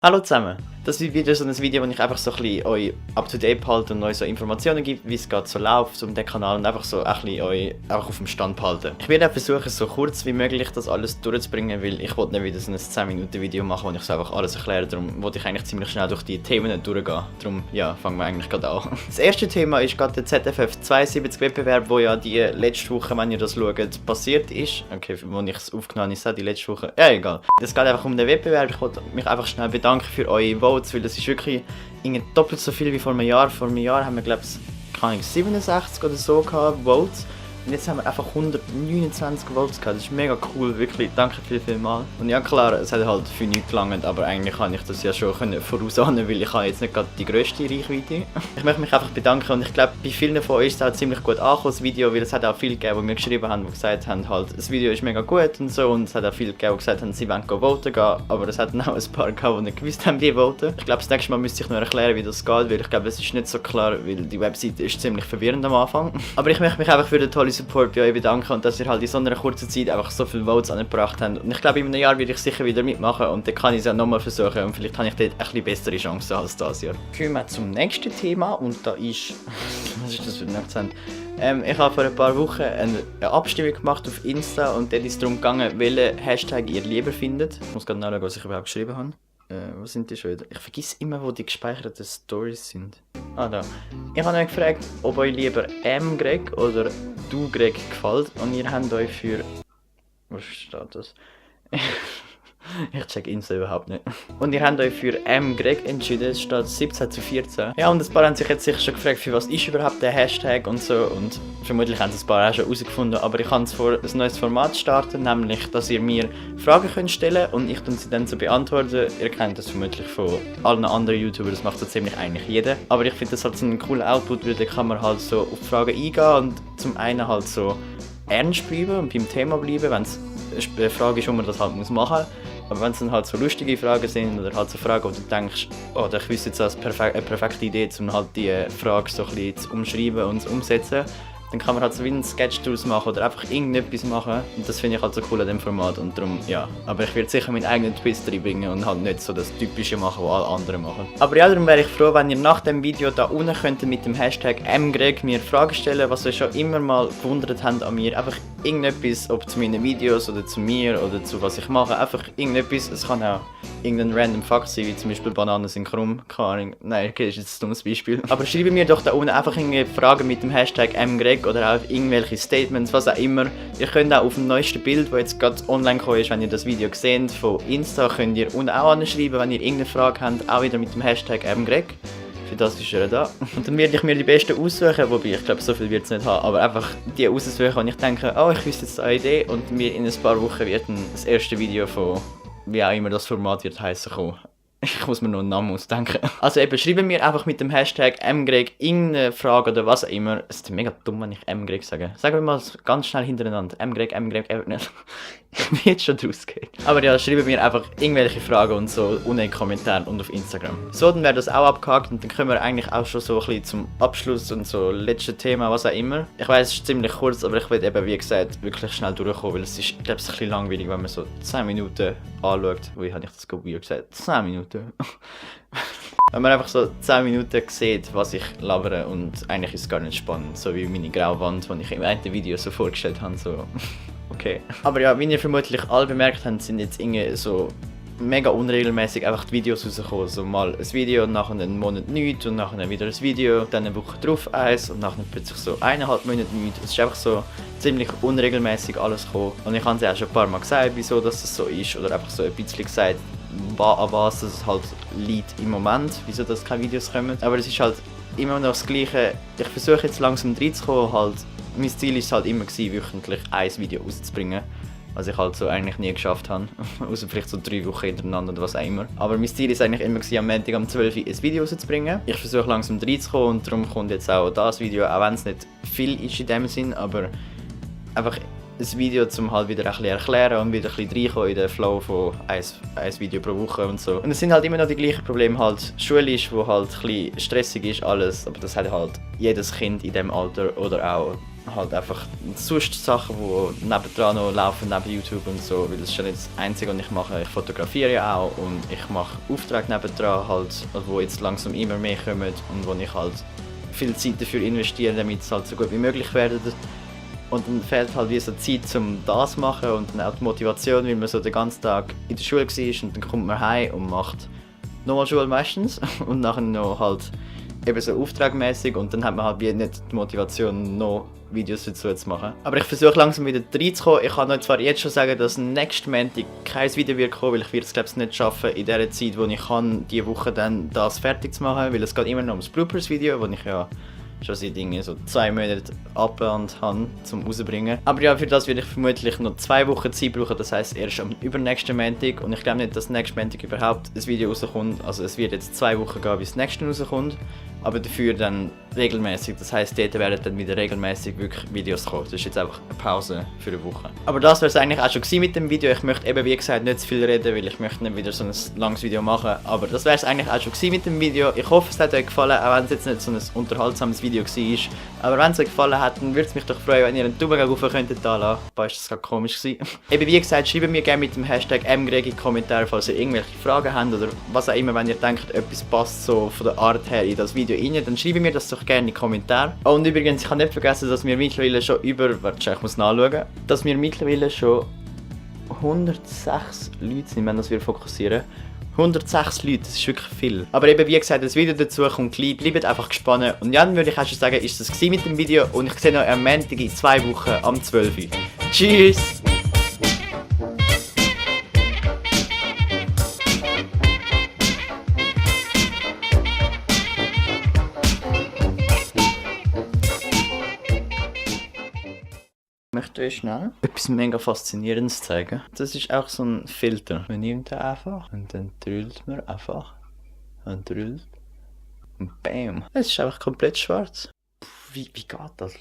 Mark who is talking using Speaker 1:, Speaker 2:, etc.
Speaker 1: Hallo zusammen! Das ist wieder so ein Video, wo ich einfach so ein bisschen euch up-to-date halte und euch so Informationen gibt, wie es gerade so läuft um den Kanal und einfach so ein bisschen euch einfach auf dem Stand behalten. Ich werde auch versuchen, so kurz wie möglich das alles durchzubringen, weil ich wollte nicht wieder so ein 10-Minuten-Video machen, wo ich so einfach alles erkläre. Darum wollte ich eigentlich ziemlich schnell durch die Themen durchgehen. Darum, ja, fangen wir eigentlich gerade an. Das erste Thema ist gerade der ZFF 72 Wettbewerb, wo ja die letzte Woche, wenn ihr das schaut, passiert ist. Okay, wo ich es aufgenommen habe, ist auch die letzte Woche. Ja, egal. Es geht einfach um den Wettbewerb. Ich wollte mich einfach schnell bedanken für eure Votes, weil das ist wirklich doppelt so viel wie vor einem Jahr. Vor einem Jahr haben wir, glaube ich, 67 oder so gehabt, Votes. Und jetzt haben wir einfach 129 Votes gehabt. Das ist mega cool, wirklich. Danke vielmals. Und ja klar, es hat halt für nichts gelangt, aber eigentlich kann ich das ja schon vorausahnen, weil ich habe jetzt nicht gerade die grösste Reichweite. Ich möchte mich einfach bedanken und ich glaube, bei vielen von euch ist es auch ziemlich gut angekommen, das Video, weil es hat auch viele gegeben, die mir geschrieben haben, die gesagt haben, halt, das Video ist mega gut und so. Und es hat auch viele gegeben, die gesagt haben, sie wollen voten gehen, aber es hat auch ein paar gegeben, die nicht gewusst haben, wie voten. Ich glaube, das nächste Mal müsste ich noch erklären, wie das geht, weil ich glaube, es ist nicht so klar, weil die Webseite ist ziemlich verwirrend am Anfang. Aber ich möchte mich einfach für den tollen Support bei euch bedanken und dass ihr halt in so einer kurzen Zeit einfach so viele Votes angebracht habt. Und ich glaube, in einem Jahr werde ich sicher wieder mitmachen und dann kann ich es ja nochmal versuchen und vielleicht habe ich dort ein bisschen bessere Chancen als dieses Jahr. Kommen wir zum nächsten Thema und da ist... was ist das für ein Akzent? Ich habe vor ein paar Wochen eine Abstimmung gemacht auf Insta und dort ist es darum gegangen, welchen Hashtag ihr lieber findet. Ich muss gerade nachschauen, was ich überhaupt geschrieben habe. Wo sind die schon wieder? Ich vergesse immer, wo die gespeicherten Stories sind. Ah, da. Ich habe euch gefragt, ob euch lieber Greg oder du Greg gefällt und ihr habt euch für... Was steht das? Ich check Insta überhaupt nicht. Und ihr habt euch für Greg entschieden, es steht 17:14. Ja, und ein paar haben sich jetzt sicher schon gefragt, für was ist überhaupt der Hashtag und so. Und vermutlich haben es ein paar auch schon herausgefunden. Aber ich habe jetzt vor, ein neues Format starten, nämlich, dass ihr mir Fragen könnt stellen und ich sie dann so beantworten. Ihr kennt das vermutlich von allen anderen YouTubern, das macht so ziemlich eigentlich jeder. Aber ich finde das halt so einen coolen Output, weil da kann man halt so auf Fragen eingehen und zum einen halt so ernst bleiben und beim Thema bleiben, wenn es eine Frage ist, wo man das halt machen muss. Aber wenn es dann halt so lustige Fragen sind oder halt so Fragen, wo du denkst, oh, ich wüsste jetzt eine perfekte Idee, um halt die Frage so ein bisschen zu umschreiben und zu umsetzen, dann kann man halt so wie einen Sketch daraus machen oder einfach irgendetwas machen. Und das finde ich halt so cool an dem Format und darum, ja. Aber ich werde sicher meinen eigenen Twist reinbringen und halt nicht so das Typische machen, was alle anderen machen. Aber ja, darum wäre ich froh, wenn ihr nach dem Video da unten könntet mit dem Hashtag #Greg mir Fragen stellen, was euch schon immer mal gewundert habt an mir. Einfach irgendetwas, ob zu meinen Videos oder zu mir oder zu was ich mache. Einfach irgendetwas. Es kann auch irgendein random Fakt sein, wie zum Beispiel Bananen sind krumm. Keine Ahnung. Nein, okay, das ist jetzt ein dummes Beispiel. Aber schreibt mir doch da unten einfach irgendwelche Fragen mit dem Hashtag #Greg oder auch irgendwelche Statements, was auch immer. Ihr könnt auch auf dem neuesten Bild, das jetzt gerade online gekommen ist, wenn ihr das Video seht, von Insta, könnt ihr unten auch anschreiben, wenn ihr irgendeine Frage habt, auch wieder mit dem Hashtag #Greg. Für das ist er da. Und dann werde ich mir die besten aussuchen, wobei ich glaube, so viel wird es nicht haben, aber einfach die aussuchen, und ich denke, oh, ich wüsste jetzt eine Idee und mir in ein paar Wochen wird das erste Video von, wie auch immer das Format wird heissen, kommen. Ich muss mir noch einen Namen ausdenken. Also eben, schreiben mir einfach mit dem Hashtag #Greg irgendeine Frage oder was auch immer. Es ist mega dumm, wenn ich #Greg sage. Sagen wir mal ganz schnell hintereinander. #Greg, nicht. Wie jetzt schon draus geht. Aber ja, schreiben mir einfach irgendwelche Fragen und so unten in den Kommentaren und auf Instagram. So, dann wäre das auch abgehakt und dann können wir eigentlich auch schon so ein bisschen zum Abschluss und so letztes Thema, was auch immer. Ich weiß, es ist ziemlich kurz, aber ich will eben, wie gesagt, wirklich schnell durchkommen, weil es ist, ich glaube, es ist ein bisschen langweilig, wenn man so 10 Minuten anschaut. Wie habe ich das gerade gesagt? 10 Minuten. Wenn man einfach so 10 Minuten sieht, was ich labere, und eigentlich ist es gar nicht spannend, so wie meine graue Wand, die ich im einen Video so vorgestellt habe, so... Okay. Aber ja, wie ihr vermutlich alle bemerkt habt, sind jetzt irgendwie so mega unregelmäßig einfach die Videos rausgekommen. So mal ein Video, nachher einen Monat nichts und nachher wieder ein Video, dann eine Woche drauf eins und nachher plötzlich so 1,5 Monate nichts. Es ist einfach so ziemlich unregelmäßig alles gekommen. Und ich habe es ja auch schon ein paar Mal gesagt, wieso das so ist, oder einfach so ein bisschen gesagt, an was es halt liegt im Moment, wieso das keine Videos kommen. Aber es ist halt immer noch das Gleiche. Ich versuche jetzt langsam reinzukommen, halt. Mein Ziel war es halt immer, wöchentlich ein Video rauszubringen, was ich halt so eigentlich nie geschafft habe, außer vielleicht so 3 Wochen hintereinander oder was auch immer. Aber mein Ziel war eigentlich immer, am Montag um 12 Uhr ein Video rauszubringen. Ich versuche langsam reinzukommen und darum kommt jetzt auch das Video, auch wenn es nicht viel ist in dem Sinn, aber einfach ein Video, um halt wieder ein bisschen erklären und wieder ein bisschen reinkommen in den Flow von ein Video pro Woche und so. Und es sind halt immer noch die gleichen Probleme, halt schulisch, wo halt ein bisschen stressig ist alles, aber das hat halt jedes Kind in diesem Alter oder auch halt einfach sonst Sachen, die nebendran noch laufen, neben YouTube und so, weil das ist ja nicht das Einzige, was ich mache. Ich fotografiere ja auch und ich mache Aufträge nebendran, halt, wo jetzt langsam immer mehr kommen und wo ich halt viel Zeit dafür investiere, damit es halt so gut wie möglich wird. Und dann fehlt halt wie so Zeit, um das zu machen und dann auch die Motivation, weil man so den ganzen Tag in der Schule war und dann kommt man heim und macht nochmal Schule meistens und nachher noch halt eben so auftragmäßig und dann hat man halt wie nicht die Motivation, noch Videos dazu zu machen. Aber ich versuche langsam wieder reinzukommen. Ich kann euch zwar jetzt schon sagen, dass nächsten Montag kein Video wird kommen, weil ich es glaube ich nicht schaffen, in der Zeit, wo ich kann, diese Woche dann das fertig zu machen, weil es geht immer noch ums Bloopers-Video, das ich ja schon seit so 2 Monaten abgeplant habe, zum rauszubringen. Aber ja, für das werde ich vermutlich noch 2 Wochen Zeit brauchen, das heisst erst am übernächsten Montag. Und ich glaube nicht, dass nächsten Montag überhaupt ein Video rauskommt. Also es wird jetzt 2 Wochen gehen, bis das nächste rauskommt. Aber dafür dann regelmäßig. Das heisst, dort werden dann wieder regelmäßig wirklich Videos kommen. Das ist jetzt einfach eine Pause für eine Woche. Aber das wäre es eigentlich auch schon gewesen mit dem Video. Ich möchte eben, wie gesagt, nicht zu viel reden, weil ich möchte nicht wieder so ein langes Video machen. Aber das wäre es eigentlich auch schon gewesen mit dem Video. Ich hoffe, es hat euch gefallen, auch wenn es jetzt nicht so ein unterhaltsames Video war. Aber wenn es euch gefallen hat, dann würde es mich doch freuen, wenn ihr einen Daumen hoch könntet da lassen. Boah, ist das gerade komisch gewesen. Eben wie gesagt, schreibt mir gerne mit dem Hashtag #MGreg in die Kommentare, falls ihr irgendwelche Fragen habt oder was auch immer, wenn ihr denkt, etwas passt so von der Art her in das Video rein, dann schreibt mir das doch gerne in die Kommentare. Oh, und übrigens, ich habe nicht vergessen, dass wir mittlerweile schon warte, ich muss nachschauen, dass wir mittlerweile schon 106 Leute sind, wenn wir fokussieren. 106 Leute, das ist wirklich viel. Aber eben wie gesagt, das Video dazu kommt gleich, bleibt einfach gespannt. Und dann würde ich auch schon sagen, ist das mit dem Video und ich sehe euch am Montag in 2 Wochen am 12 Uhr. Tschüss! Ich möchte euch schnell etwas mega Faszinierendes zeigen. Das ist auch so ein Filter. Man nimmt den einfach und dann drüllt man einfach und drüllt und bam. Es ist einfach komplett schwarz. Wie geht das?